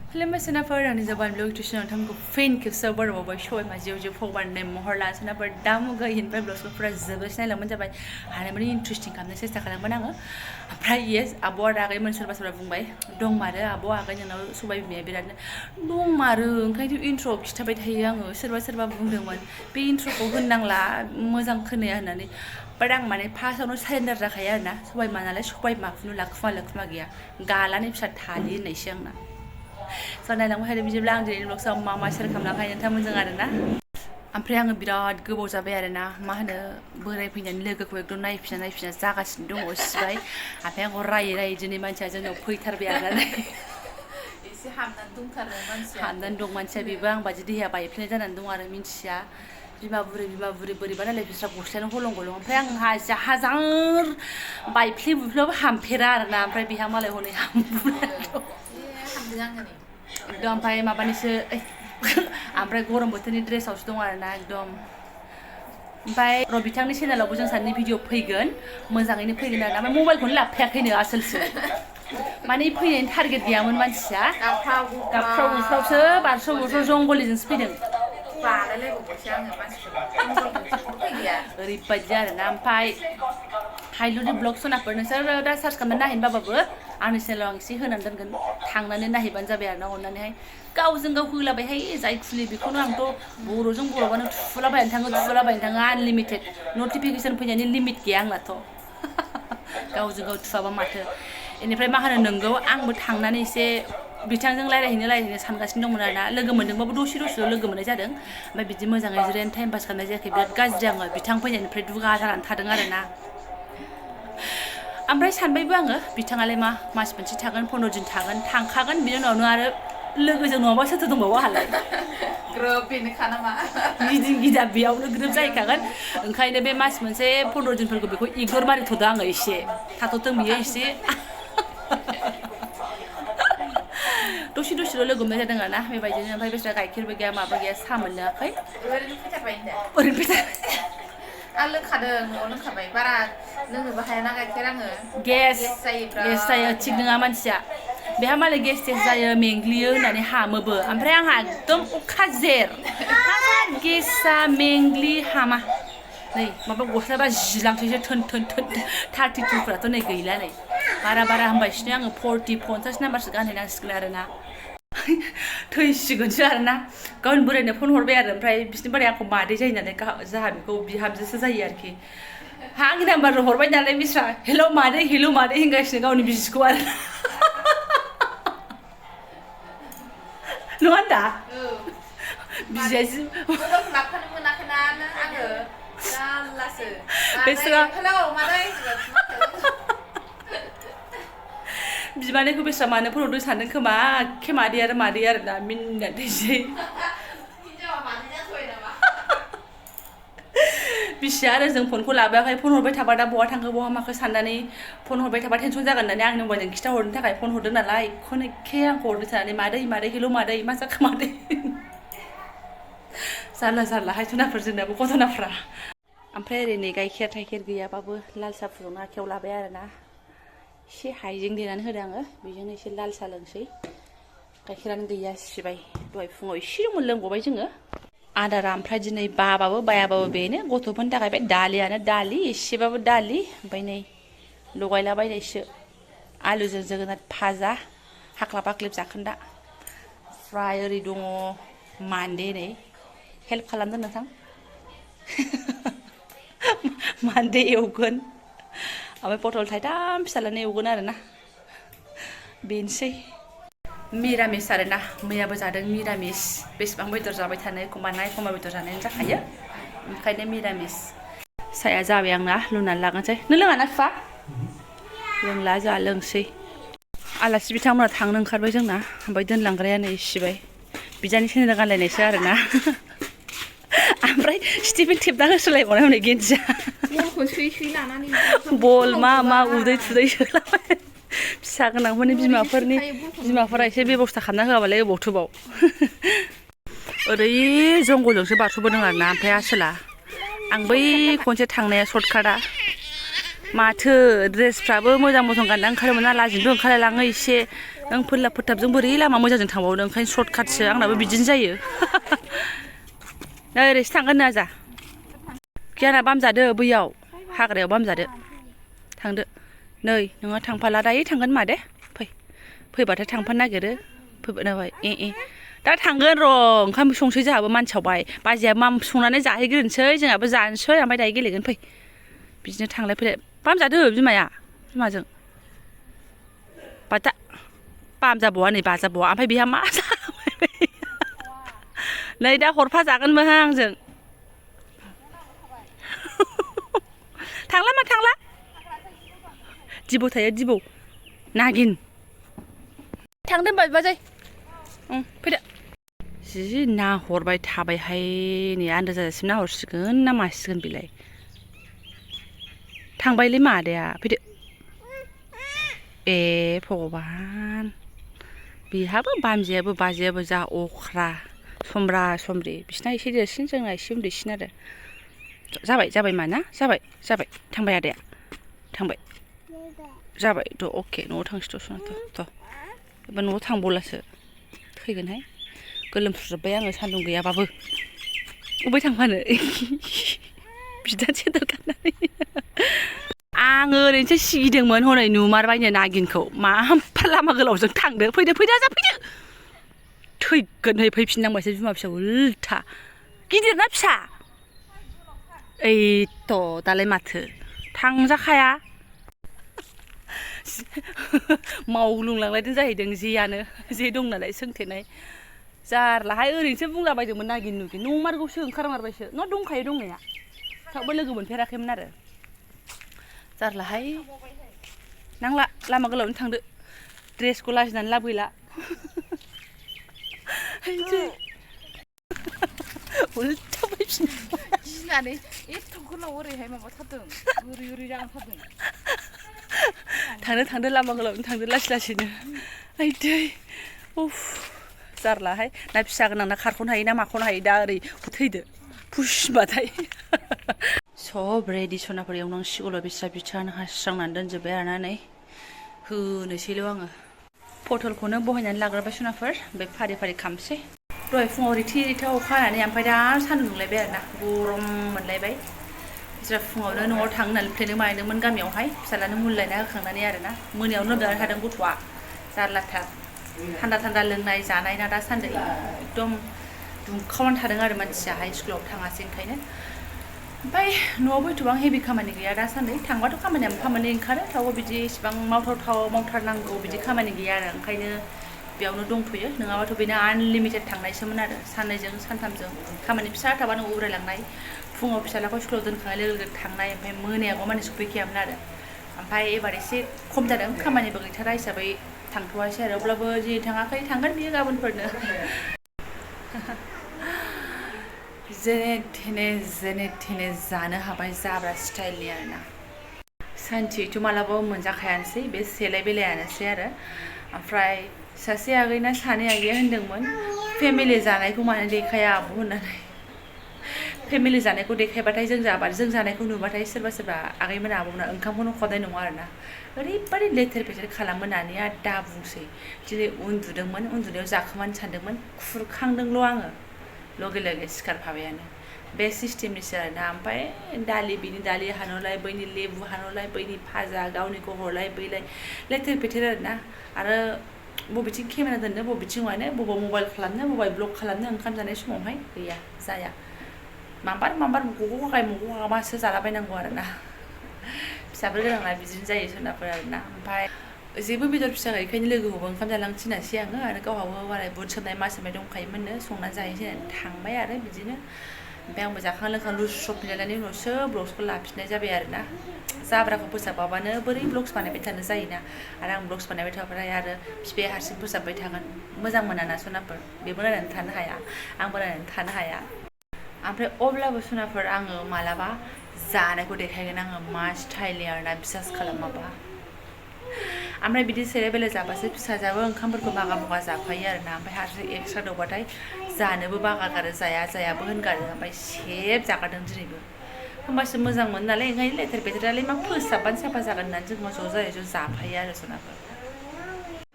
खुलुमबाय आंनि जबानब्लग टिउसनाव नोंथांमोनखौ फिन खेबसेयाव बरावबाय सबाय माजियाव भगबाननि महर लानोसोनाफोर दामुगा हिनबाय ब्लग्सफोरा जोबोर सिनायलांबानो जाबाय आरो माने इन्ट्रेस्टिं खालामनो सेस्था खालामगोन आङो ओमफ्राय येस आब'आ आगैमोन सोरबा सोरबा बुंबाय दंमारो आब' आगै नोंनाव सबाय बिमाया बिरादनो दंमारो ओंखायनो इन्ट्र' खिथाबाय थायो आङो सोरबा बुंदोंमोन बे इन्ट्र'खौ होननांला मोजां खोनाया होननानै बाट आं माने फार्स्टआवनो सारेन्डार जाखायो आरोना सबाय मा नालाय सबाय माखुनु लाखुमा गैया गालानि फिसा थालि होननायसो आंना स' नायलांबाय थादो बिदिब्ला आं दिनैनि ब्लग्सआव मा सेयार खालामलांनो हायो नोंथांमोनजों आरोना ओमफ्राय आङो बिराद गोबाव जाबाय आरोना मा होनो बोराय फैनानै लोगोखौ एकदम नायफिना जागासिनो दङ सिबाय ओमफ्राय आंखौ रायै दिनै मानसिया जोंनाव फैथारबाय आरोना एसे हामनानै दंथारो मानसिया हामनानै दं मानसिया बेबो आं बादि देहाया बायफ्लेनाय जानानै दं आरो मिन्थिया बिमा बुरै बोरैबा नालाय बिस्रा गस्लायानो हलं गलं ओमफ्राय आंहा हाजार बायफ्ले बुफ्लेबाबो हामफेरा आरोना ओमफ्राय बेहा मालाय हनै हामबुनानै दं एकदम ओमफ्राय माबानिसो ओमफ्राय गरम बोथोरनि ड्रेसावसो दं आरोना एकदम ओमफ्राय र' बिथांनि चेनेलावबो जों सानैनि भिडिअ फैगोन मोजाङैनो फैगोन आरोना ओमफ्राय मबाइलखौनो लाफायाखैनो आसोलसो माने फैनायनि टारगेट गैयामोन मानसिया गाबफ्राव गुफ्रावसो बारस' जंगलिजोंसो फैदों ओरैबायदि आरोना ओमफ्राय हाइलुनि ब्लग सनाफोर नोंसोर दा सार्च खालामनानै नायहैनोबाबो आंनि चेनेलाव आं एसे होनानै दोनगोन थांनानै नायहैबानो जाबाय आरोना अननानैहाय गावजों गाव होलाबायहाय जाय खुलि बेखौनो आंथ' बर'जों बर'बानो थुलाबायनो थाङो आनलिमिटेड नटिफिकेसन फैनायनि लिमिट गैया आंनाथ' गावजों गाव थुआबा माथो बेनिफ्राय मा होनो नोंगौ आंबो थांनानै एसे बिथांजों रायज्लायहैनो सानगासिनो दंमोन आरोना लोगो मोन्दोंबाबो दसेल' लोगो मोननाय जादों ओमफ्राय बिदि मोजाङै जिरायनो टाइम पास खालामनाय जायाखै बिराद गाज्रि आङो बिथां फैनायनिफ्राय दुगा जानानै थादों आरोना ओमफ्राय सानबायबो आङो बिथाङालाय मा मास मोनसे थागोन 15 दिन थागोन थांखागोन बिनि उनावनो आरो लोगोजों नङाबा सोरथो दंबावो आहालाय ग्रोब बेनोखा नामा गिदिं गिदा बेयावनो ग्रोब जाहैखागोन ओंखायनो बे मास मोनसे 15 दिनफोरखौ बेखौ इगनर मारिथ'दो आङो एसे थाथ'थों बियो एसे दसेल' लोगो मोननाय जादों आरोना बेबायदिनो ओमफ्राय बेस्रा गाइखेरबो गैया माबा गैया साहा मोनलोङाखै ओरैनो फैथारबाय आं लोंखादों न'आव लोंखाबाय बारा लोंनोबो हायाना गाइखेर आङो गेस जायो थिग नङा मानसिया बेहा मालाय गेस जायो मेंग्लियो होननानै हामोबो ओमफ्राय आंहा एकदम अखाजेर गेसा मेंग्लि हामा नै माबा गस्लाबा जिलांसैसो थोन 32फ्राथ' नै गैला नै बारा होनबायसिनो आङो 40-50 नाम्बारसो गानहैनांसिगोन आरोना थैसिगोनसो आरोना गावनि बोरायनो फन हरबाय आरो ओमफ्राय बिसोरनि बोराय आंखौ मादै जायो नालाय जाहा बेखौ बिहामजोसो जायो आरोखि आंनि नाम्बारजों हरबाय नालाय बिस्रा हेल' मादै होनगासिनो गावनि बिसिखौ आरो नङा दा बिसियासो लाफानो मोनाखैना आङो जारलासो बेस्रा मादै बिमानैखौ बेस्रा मानो फन हरदों सानदों खोमा एखे मादै आरोना मिनिनायसै बिसिया आरो जों फनखौ लाबोआखै फन हरबाय थाबा दा बहा थांखो बहा माखो साननानै फन हरबाय थाबा टेनसन जागोन होननानै आंनि मबाइलजों खिथाहरनो थाखाय फन हरदों नालाय बेखौनो एखे आंखौ हरदों साननानै मादै हेल' मादै मा जाखो मादै जारलाहाय जुनारफोर जोंनाबो गथ'नाफ्रा ओमफ्राय ओरै नै गाइखेर गैयाबाबो लाल साहा फुदुंना आखायाव लाबाय आरोना एसे हाइजें देनानै होदों आङो बेजोंनो एसे लाल साहा लोंसै गाइखेरानो गैया सिबाय दहाय फुङाव एसे मोनलोंगबाय जोङो आदारा ओमफ्राय दिनै बायाबाबो बेनो गथ'फोरनि थाखाय बे दालि एसेबाबो दालि ओमफ्राय नै लगायलाबायनायसो आलुजों जोगोनार भाजा हाख्लाब जाखोन्दा फ्राय ओरै दङ मान्दे नै हेल्प खालामदो नोंथां मान्दे एवगोन ओमफ्राय पटल थाइथाम फिसालानो एवगोन आरोना बेनोसै मिरामिस आरोना मैयाबो जादों मिरामिस बेसेबां बेदर जाबाय थानो एखमबा बेदर जानायानो जाखायो ओंखायनो मिरामिस साया जाबाय आंना लुनानै लागोनसै नों लोङा ना फिफा लोंला जोंहा लोंसै आलासि बिथांमोना थांनो ओंखारबाय जोंना ओमफ्राय दोनलांग्राया नै सिबाय बिजानि सेनेल गानलायनायसो आरोना ओमफ्राय स्टिफेन टेबना होसोलायबावनाय हनै गेन्जिया बल मा उदै थुदै सोलाबाय फिसा गोनांफोरनि बिमाफोरा एसे बेबस्था खालामना होआबालाय अबावथोबाव ओरै जंगलजोंसो बारस'बोदों आरोना ओमफ्राय आसोला आं बै खनसे थांनाया सर्टकाटा माथो ड्रेसफ्राबो मोजां गानना ओंखारोमोन ना लाजिनोबो ओंखारलायलाङो एसे नों फोरलाब फोथाबजों बोरै लामा मोजांजों थांबावनो ओंखायनो सर्टकाटसो आंनाबो बिदिनो जायो नै ओरैसो थांगोन नो आजा गियाना बामजादो बैयाव हाग्रायाव बामजादो थांदो नै नोङो थांफाला दायो थांगोन मा दे फैबाथाय थांफानो नागिरो फैबाय दा थांगोन र' ओंखाम संसै जोंहाबो मानसियावबाय बाजैया मा संनानै जाहैग्रोनोसै जोंहाबो जानोसै ओमफ्राय दायो गेलेगोन फै बिदिनो थांलाय फैलाय बामजादो बिमाजों बाजा बामजाबावा नै बाजाबावा ओमफ्राय बेहा मा जाबाय नै दा हरफा जागोनबो आंजों थांला मा थांला दिबौ थायो दिबौ नागिन थांदो होनबा बाजै फैदो जि नाहरबाय थाबायहाय नै आन्दाज जाजासिम नाहरसिगोन ना मासिगोन बेलाय थांबायलै मादैया फैदो ए भगबान बेहाबो बामजायाबो बाजैयाबो जा अख्रा समब्रा समब्रि बिसिना एसे देरसिन जोंना एसे उन्दैसिन आरो जाबाय मा ना जाबाय थांबाय आदाया थांबाय जाबाय थ' अके न'आव थांसै थ' एबार न'आव थांबावलासो थैगोनहाय गोलोमफ्रुजोब्बाय आङो सान्दुं गैयाबाबो अबाय थांफानो बिदा सेन्देल गाननानै आं ओरैनोसो सिगिदोंमोन हनै नुमारबायनो नागिनखौ मा एफा लामा गोलावजों थांदो फैदो आजा फैदो थैगोनहै फैफिननांबायसो बिमा फिसा उल्था गिदिर ना फिसा ओइथ' दालाय माथो थांजाखाया मावग्लुंलांलायदों जाहैदों जे दं नालाय सोंथेनाय जारलाहाय ओरैनोसो बुंलाबायदोंमोन नागिन नुगिन नंमारगौसो ओंखारमारबायसो दंखायो दंनाया थेवबो लोगो मोनफेराखैमोन आरो जारलाहाय नांला लामा गोलावनो थांदो ड्रेसखौ लाजिनानै लाबोला उल्था फैफिनबाय गिनानै एथ' गोलाव ओरैहाय माबाथारदों ओरै जानांथारदों थांदो लामा गोलावनो थांदो लासैनो आइदै उफ जारलाहाय ना फिसा गोनां ना खारख'नो हायो ना माख'नो हायो दा ओरै थैदो फुसबाथाय सब रेडि सनाफोर एवनांसिगौल' बिस्रानो हास्रांनानै दोनजोब्बाय आरोना नै होनोसैल' आङो पटलखौनो बहायनानै लाग्रोबाय सनाफोर बे फारि खामसै दहाय फुङाव रिथा अखा हानानै ओमफ्राय दा सान्दुं दुंलायबाय आरोना गरम मोनलायबाय बिस्रा फुङावनो न'आव थांनो होननानै प्लेनिं बानायदोंमोन गामियावहाय फिसाज्लानो मुलि लायना होखांनानै आरोना मोनायावनो लोमजानानै थादों गथ'आ जारलाथार थान्दा लोंनाय जानाय ना दासान्दि एकदम दुंखावनानै थादों आरो मानसियाहाय स्कुलाव थाङासै ओंखायनो ओमफ्राय न'आवबो एथबां हेभि खामानि गैया दासान्दि थांबाथ' खामानिया मोनफा मोननै ओंखारो थेवबो बिदि इसेबां मावथारनांगौ बिदि खामानि गैया आरो ओंखायनो बेयावनो दंथ'यो नङाबाथ' बेनो आनलिमिटेड थांनायसोमोन आरो साननैजों सानथामजों खामानि फिसा थाबानो उरायलांनाय फुङाव फिसाज्लाखौ स्कुलाव दोनखांनाय लोगो थांनाय ओमफ्राय मोनायाव माने सफैखायामोन आरो ओमफ्राय एबार एसे खम जादों खामानिबो गैथारा हिसाबै थांथ'वासै आरो अब्लाबो जि थाङाखै थांगोन बियो गाबोनफोरनो जेने थेने जानो हाबाय जाब्रा स्टाइलनि आरोना सान्थियैथ' मालाबाबो मोनजाखायानोसै बे सेलाय बेलायानोसै आरो ओमफ्राय सासे आगैना सानै आगैया होनदोंमोन फेमिलि जानायखौ मानो देखाया आब' होननानै फेमिलि जानायखौ देखायबाथाय जों जानायखौ नुबाथाय सोरबा आगैमोना आब'मोना ओंखामखौनो खदाय नङा आरोना ओरैबादि लेथेर फेथेर खालामो होननानै आरो दा बुंसै दिनै उन्दुनायाव जाखोमानो सानदोंमोन खुरखांदोंल' आङो लगे सिखारफाबायानो बे सिस्टेमनिसो आरोना ओमफ्राय बिनि दालि हानहरलाय बैनि लेबु हानहरलाय बैनि भाजा गावनिखौ हरलाय बैलाय लेथेर फेथेर आरो बबेथिं केमेरा दोननो बबेथिं मानो बबाव मबाइल खालामनो बबाव ब्लग खालामनो ओंखाम जानाय समावहाय गैया जाया माबार मग'गाबासो जालाबायनांगौ आरोना फिसाफोर गोनांना बिदिनो जायो सोरनाफोर आरोना ओमफ्राय जेबो बेदर फिसा गैयैखायनो लोगोखौबो ओंखाम जालांनो थिनासै आङो आरो गावहाबो मालाय बुट सोमनाय मा सोमनाय दंखायोमोननो संनानै जाहैसै होननानै थांबाय आरो बिदिनो ओमफ्राय आंबो जाखां लोंखां लुस्रब मिलायनायनि उनावसो ब्लग्सखौ लाफिननाय जाबाय आरोना जाब्राखौ फोसाबाबानो बोरै ब्लग्स बानायबाय थानो जायोना आरो आं ब्लग्स बानायबाय थाबाथाय आरो बिफाया हारसिं फोसाबबाय थागोन मोजां मोनाना सनाफोर बेबो नायनानै थानो हाया आंबो नायनानै थानो हाया ओमफ्राय अब्लाबो सनाफोर आङो मालाबा जानायखौ देखायगोन आङो मा स्टाइलनि आरोना बिसास खालामाबा ओमफ्राय बिदि सेरे बेले जाबासो फिसाजोआबो ओंखामफोरखौ बागा बागा जाफायो आरोना ओमफ्राय हारसिं एक्सट्रा दौबाथाय जानोबो बागागारो जायाबो होनगारो ओमफ्य सेब जागारदों दिनैबो होमबासो मोजां मोनो नालाय ओंखायनो लेथेर फेथेरालाय मा फोसाबबानो साफा जागोन होननानै जों ज' जाफायो आरो सनाफोर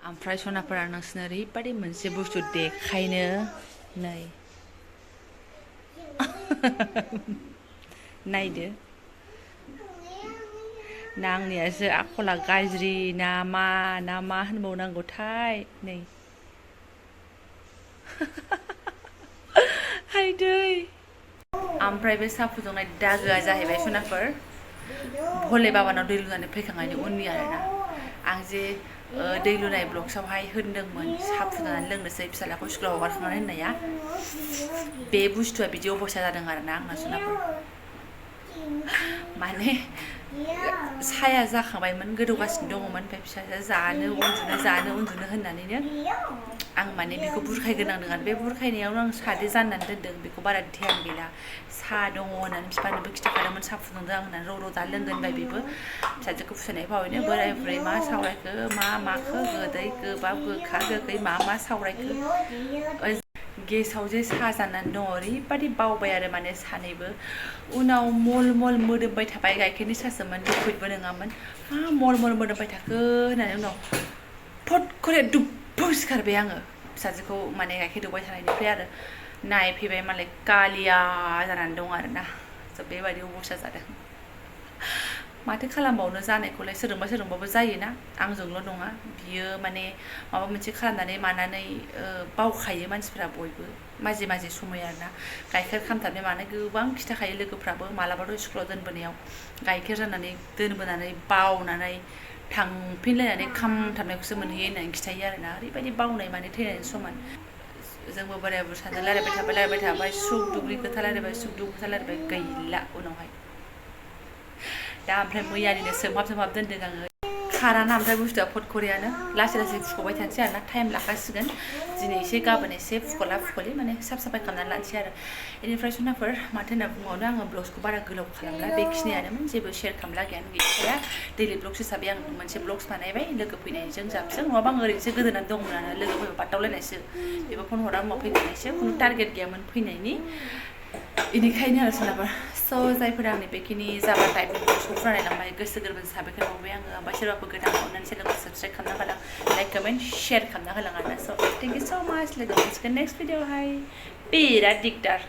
ओमफ्राय सनाफोरा नोंसोरनो ओरैबायदि मोनसे बुस्थु देखायनो नै नायदो ना आंनियासो आखला गाज्रि ना मा होनबावनांगौथाय नै हायदै ओमफ्राय बे साहा फुदुंनाय दागोआ जाहैबाय सनाफोर भले बाबानाव दै लुनानै फैखांनायनि उननि आरोना आं जे दै लुनाय ब्लग्सआवहाय होनदोंमोन साहा फुदुंनानै लोंनोसै फिसालाखौ स्कुलाव हगारखांनानै होननाया बे बुस्थुआ बिदि अबस्था जादों आरोना आंना सनाफोर माने साया जाखांबायमोन गोदौगासिनो दङमोन ओमफ्य फिसाजोआ जानो उन्दुनो होननानैनो आं माने बेखौ बुरखायग्रोनांदों आरो बे बुरखायनायावनो आं सादै जाननानै दोनदों बेखौ बारा ध्यान गैला साहा दङ होननानै बिफानोबो खिथाखादोंमोन साहा फुदुंदों आं होननानै र' दा लोंगोन होनबाय बेबो फिसाजोखौ फुसायनाय फावैनो बोराय बुरै मा सावरायखो माखो गोदै गोबाब गोखा गोखै मा सावरायखो गेसाव जे साहा जानानै दङ ओरैबायदि बावबाय आरो माने सानैबो उनाव मल मोदोमबाय थाबाय गाइखेरनि साहासोमोन लिकुइडबो नङामोन मा मल मोदोमबाय थाखो होननानै उनाव फट खरे दुब्बो सिखारबाय आङो फिसाजोखौ माने गाइखेर दौबाय थानायनिफ्राय आरो नायफैबाय मालाय कालिया जानानै दं आरोना बेबायदि अबस्था जादों माथो खालामबावनो जानायखौलाय सोरजोंबाबो जायोना आंजोंल' नङा बियो माने माबा मोनसे खालामनानै मानानै बावखायो मानसिफ्रा बयबो माजे समय आरोना गाइखेर खामथाबनाय मानाय गोबां खिथाखायो लोगोफ्राबो मालाबाथ' स्कुलाव दोनबोनायाव गाइखेर जानानै दोनबोनानै बावनानै थांफिनलायनानै खामथाबनायखौसो मोनहैयो होननानै खिथायो आरोना ओरैबायदि बावनाय माने थैनायनि समान जोंबो बोराय बुरै सानैजों रायलायबाय थाबाय सुख दुखनि खोथा रायलायबाय गैला उनावहाय दा ओमफ्राय मैयानिनो सोमहाब दोनदों आङो खाराना ओमफ्राय बुस्थुआ फटखरियानो लासै फुख'बाय थानोसै आरोना टाइम लाखासिगोन दिनै एसे गाबोन एसे फुख'लि माने साफाय खालामनानै लानोसै आरो बेनिफ्राय सनाफोर माथो होनना बुंबावनो आङो ब्लग्सखौ बारा गोलाव खालामला बेखिनियानोमोन जेबो शेयार खालामलागियानो गैखाया दैलि ब्लग्स हिसाबै आं मोनसे ब्लग्स बानायबाय लोगो फैनायजों जाबजों नङाबा आं ओरैनोसो गोदोनानै दंमोन आरो लोगो फैबा बादावलायनायसो बेबो फन हरा माबा फैनायसो खुनु टारगेट गैयामोन फैनायनि बेनिखायनो आरो सोरनाबा जायफोरा आंनि बेखिनि जाबा टाइपनि ब्लग्सखौ फरायलांबाय गोसो गोरबोजों साबायखर बावबाय आङो ओमफ्राय सोरबाफोर गोदान अननानै चेनेलखौ साबस्क्राइब खालामना होलां लाइक कमेन्ट शेयार खालामना होलां आरोना स' थेंक इउ स' माच लोगो मोनसिगोन नेक्स्ट भिडिअ'आवहाय बिराद दिगदार